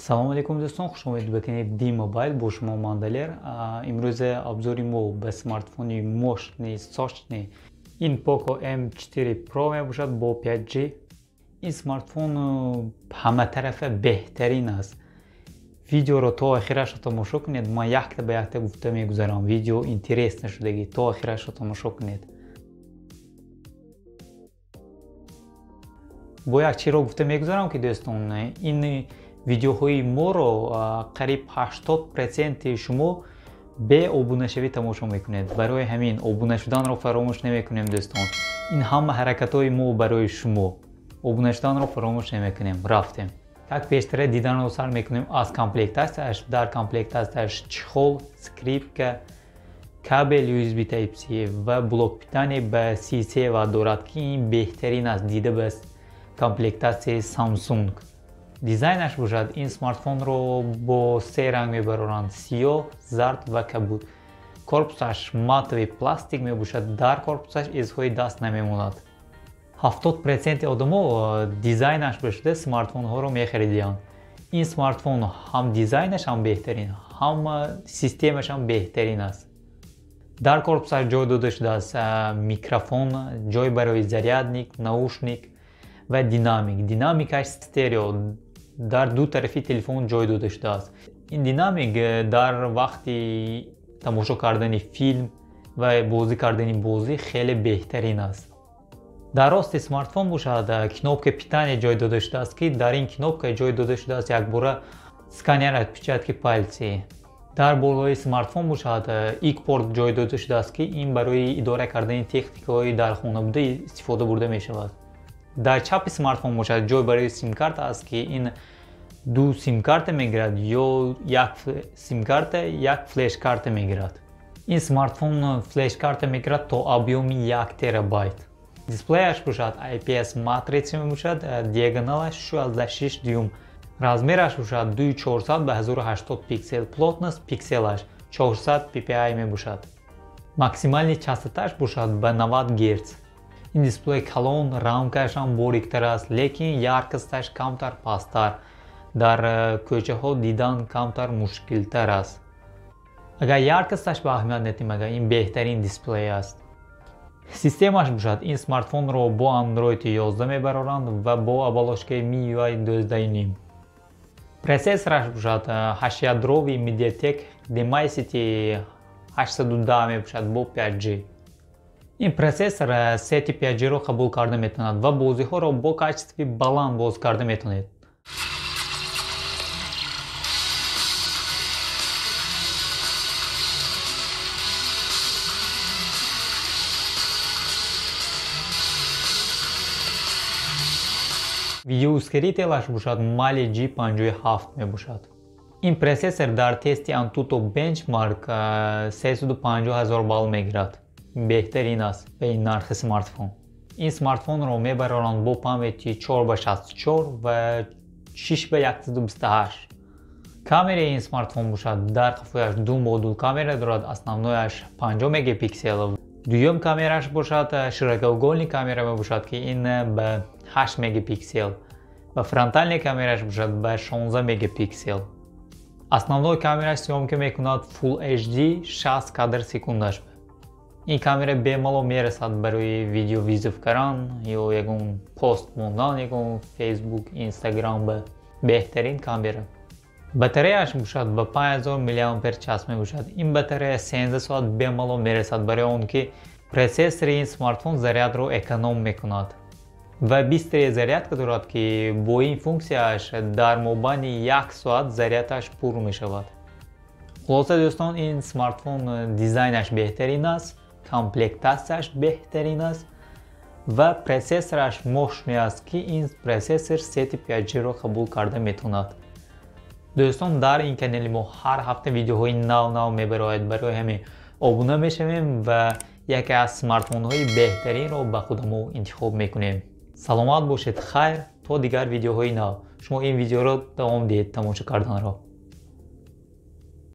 Салом алейкум дӯстон, хуш омадед ба канали D-Mobile. Бо шумо ман Далер. Имрӯз обзори мо ба смартфони мощный, сочный ин Poco M4 Pro мебошад бо 5G. Ин смартфон ҳаматарафа беҳтарин аст. Видеоро то охирашро тамошо кунед, ман якта ба якта гуфта мегузарам. Видео интересно шудагӣ, то охирашро тамошо кунед. Бо як чиро гуфта мегузарам ки дӯстон, ин видеоҳои моро қариб 80% шумо бе обунашавӣ тамошо мекунед. Барои ҳамин обуна шуданро фаромӯш намекунем дӯстон. Ин ҳама ҳаракатҳои мо барои шумо. Обуна шуданро фаромӯш намекунем. Рафтем. Как пештара диданро сар мекунем аз комплектатсияш. Дар комплектатсияш чехол, скрипка, кабел USB Type-C ва блок питания ба 33 ватт дорад, ки ин беҳтарин аст дида ба комплектатсияи Samsung. Дизайнаш бошад, ин смартфонро бо се ранг мебароранд: сиёҳ, зард ва кабуд. Корпусаш матовый пластик мебошад, дар корпусаш изҳои даст намемонад. 70% одамо дизайнаш бошуда смартфонҳоро мехаридианд. Ин смартфон ҳам дизайнаш ҳам беҳтарин, ҳам системаш ҳам беҳтарин аст. Дар корпусаш ҷой дода шудааст микрофон, ҷой барои зарядник, наушник ва динамик. Динамикаш стерео дар ду тарафи телефон ҷой дода шудааст. Ин динамик дар вақти тамошо кардани филм ва бозӣ кардани бозӣ хеле беҳтарин аст. Дар рости смартфон бошад кнопка питания ҷой дода шудааст, ки дар ин кнопка ҷой дода шудааст якбора сканер отпечатки пальцы. Дар болои смартфон бошад ик-порт ҷой дода шудааст, ки ин барои идора кардани техникаҳои дар хона буда истифода бурда мешавад. Дар чапи смартфон бошад ҷой барои симкарта аст, ки ин ду симкарта мегирад ё як симкарта, як флешкарта мегирад. Ин смартфон флешкарта мегирад то объёми 1 терабайт. Дисплеяш бошад IPS матрица мебошад, диагоналаш 6,6 дюйм. Размераш бошад 2400 ба 1080 пиксел, плотность пикселаш 400 ppi мебошад. Максимальный частоташ бошад ба 90 Гц. Ин дисплей калон, рамкааш ҳам бориктар аст, лекин яркосташ камтар пасттар. Дар кӯчаҳо дидан камтар мушкилтар аст. Агар яркосташ ба аҳамият надиҳем, агар ин беҳтарин дисплей аст. Системаш бошад, ин смартфонро бо Android 11 мебароранд ва бо оболочкаи MIUI 12.5. Процессораш бошад 8-ядровый MediaTek Dimensity 810 мебошад бо 5G. Ин процессор сети 5G-ро қабул карда метавонад ва бозиҳоро бо качестви баланд боз карда метавонед. Видеоускорителаш бошад Mali G57 мебошад. Ин процессор дар тести Antutu Benchmark 350 000 балл мегирад. Беҳтарин аст ба ин нархи смартфон. Ин смартфонро мебароранд бо памяти 4x64 ва 6x128. Камераи ин смартфон бошад дар қафояш ду модул камера дорад, основнояш 50 мегапиксел. Дуюм камераш бошад широкоугольный камера мебошад, ки ин ба 8 мегапиксел ва фронтальный камераш бошад ба 16 мегапиксел. Основной камераш съёмка мекунад Full HD 60 кадр секундаш. Ин камера бемалол мерасад барои видеовызов кардан ё ягон пост мондан, ягон Facebook, Instagram ба беҳтарин камера. Батареяш бошад ба 5000 мАч мебошад. Ин батарея 13 соат бемалол мерасад, барои он ки процессори ин смартфон зарядро эконом мекунад. Ва быстрая зарядка дорад, ки бо ин функсияш дар мобайни 1 соат зарядаш пур мешавад. Хулоса дӯстон, ин смартфон дизайнаш беҳтарин аст, комплектатсияш беҳтарин аст ва процессораш мощный аст, ки ин процессор сети 5G-ро қабул карда метавонад. Дӯстон, дар ин канали мо ҳар ҳафта видеоҳои нав-нав мебарояд. Барои ҳамин обуна мешавем ва яке аз смартфонҳои беҳтаринро ба худамо интихоб мекунем. Саломат бошед, хайр, то дигар видеоҳои нав. Шумо ин видеоро давом диҳед тамошо карданро.